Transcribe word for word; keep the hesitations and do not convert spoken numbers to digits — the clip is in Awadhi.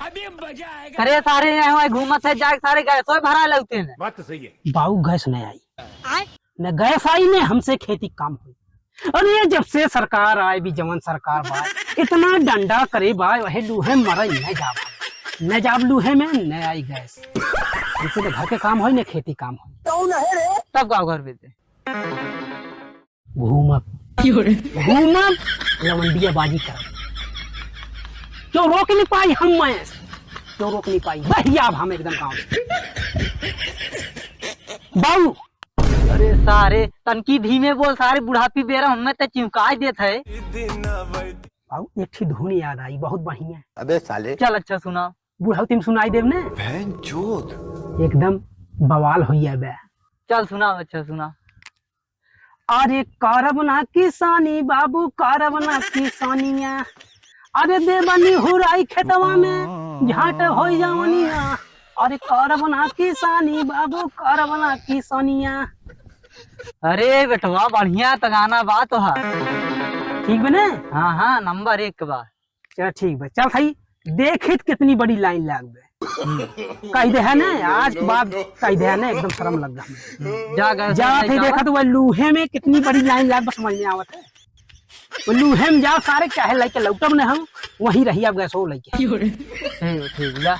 अरे सारे, यहाँ वहाँ घूमत है, जाके सारे गैसो भरा लेते हैं। बात तो सही है। बाऊ, गैस नहीं आई। आय? न गैस आई, न हमसे खेती काम हुई। अरे, जब से सरकार आए भी, जवन सरकार बा, इतना डंडा करे बा, वही लूहे मरे, न जाब, न जाब लूहे में, न आई गैस। इसे तो घर के काम होई, न खेती काम होई। कौन है रे? तब गाँव घर बेचे। घूमब, क्यों रे? घूमब, लवंडिया बाजी करब। क्यों रोक नहीं पाई हम, मैं? क्यों रोक नहीं पाई? बहिया अब हम एकदम गाँव से। बाऊ, अरे सारे, तनकी धीमे बोल सारे, बुढ़ापी बेरा हमें ते चिमकाई देत है। बाऊ, एक ठे धुन याद आई, बहुत बढ़िया। अबे साले। चल अच्छा सुना। बुढ़ाऊ, तुम सुनाई देव ने? बहन चोद। एकदम बवाल होइया बे। चल सुना, अच्छा सुना। अरे करब ना किसानी बाबू, करब ना किसानिया। अरे देबनी हुराई खेतवा में, झाट होई जवनिया। अरे करब ना किसानी बाबू, करब ना किसानिया। अरे बेटवा, बढ़िया त गाना बा तोहार। ठीक बा ने? हाँ, हाँ, नंबर एक बा। चल ठीक बा, चल भाई, देखित कितनी बड़ी लाइन लाग बे। हम्म। कह दे है ने, आज के बाद कह दे है ने, एकदम शर्म लग गया। हम्म, जा गए जा तो थे नहीं देखा तो वह लूहे में कितनी बड़ी लाइन लाग बे, समझ में आवत है। वो लूहे में जाओ सारे, चाहे लेके लौटब ने हम, वहीं रही अब गैसो लेके। ठीक, ठीक, जा।